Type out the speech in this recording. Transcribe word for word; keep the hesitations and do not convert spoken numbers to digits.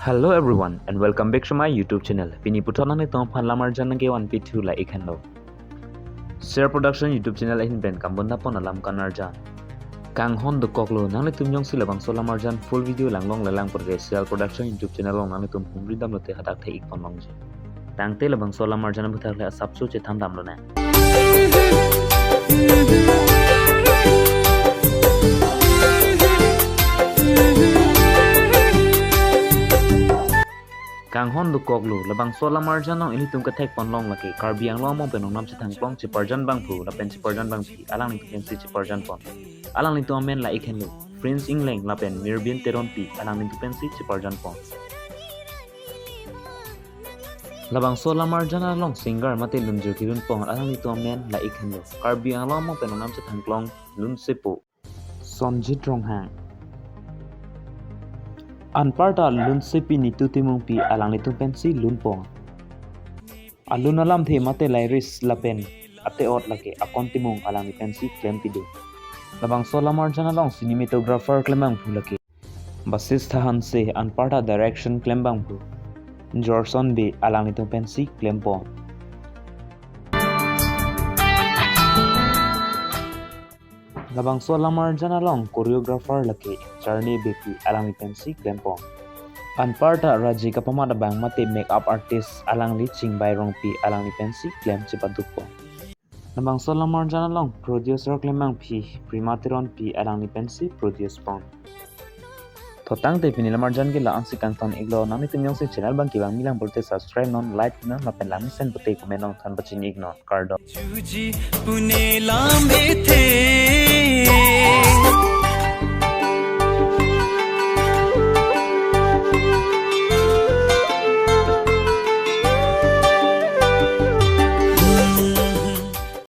Hello everyone and welcome back to my YouTube channel. Pini puthot nanglitum aphan lamarjan nangkevan pithu la ik henlo. Sir Production YouTube channel ahin pen kambon dapon alam kanarjan. Kanghon dokoklo, nanglitum jongsi labangso lamarjan full video langlong lelang pore Sir Production YouTube channel along nanglitum humri damlote hadak the ik ponlongji. Tangte labangso lamarjan aphuthak le asapso chethan damlonang. Kanghon dokoklo, labangso lamarjan along ilitum kethek ponlong lake Karbi Anglong among pen ongnam chethangklong cheparjan bangphu lapen cheparjan bangphi alanglitum pensi cheparjan pon. Alanglitum amen la ik henlo, Prince Engleng lapen Mirbin Teronpi alanglitum pensi cheparjan pon. Labangso lamarjan along singer mate lunjir kelun pon alanglitum amen la ik henlo, Karbi Anglong among pen ongnam chethangklong Lunsepo Sonjit Ronghang. Anparta Lunsepi Nitu Timungpi alanglitum pensi lun pon. Alun alamthe mate lyrics lapen ate-ot lake Akon Timung alangli pensi klem pido. Labangso lamarjan along cinematographer klem bangphu lake Basistha Hanse, anparta direction klem bangphu Jorson Bey alanglitum pensi klem pon. Labangso lamarjan along choreographer lake Charni Beypi alangli pensi klem pon. Anparta Raji kapamat abang mate makeup artist alangli Chingbai Rongpi alangli pensi klem chepaduk pon. Labangso lamarjan along producer klem bangphi Prima Teronpi alangli pensi produce pon. Tho tangte pini lamarjan ke la-ansi kangton iklo, nanglitum jongsi channel abang kevang milang pulote subscribe non, like non lapen langmesen pulote comment non, than pachini ik non, kardom. Juji pune lam ethe.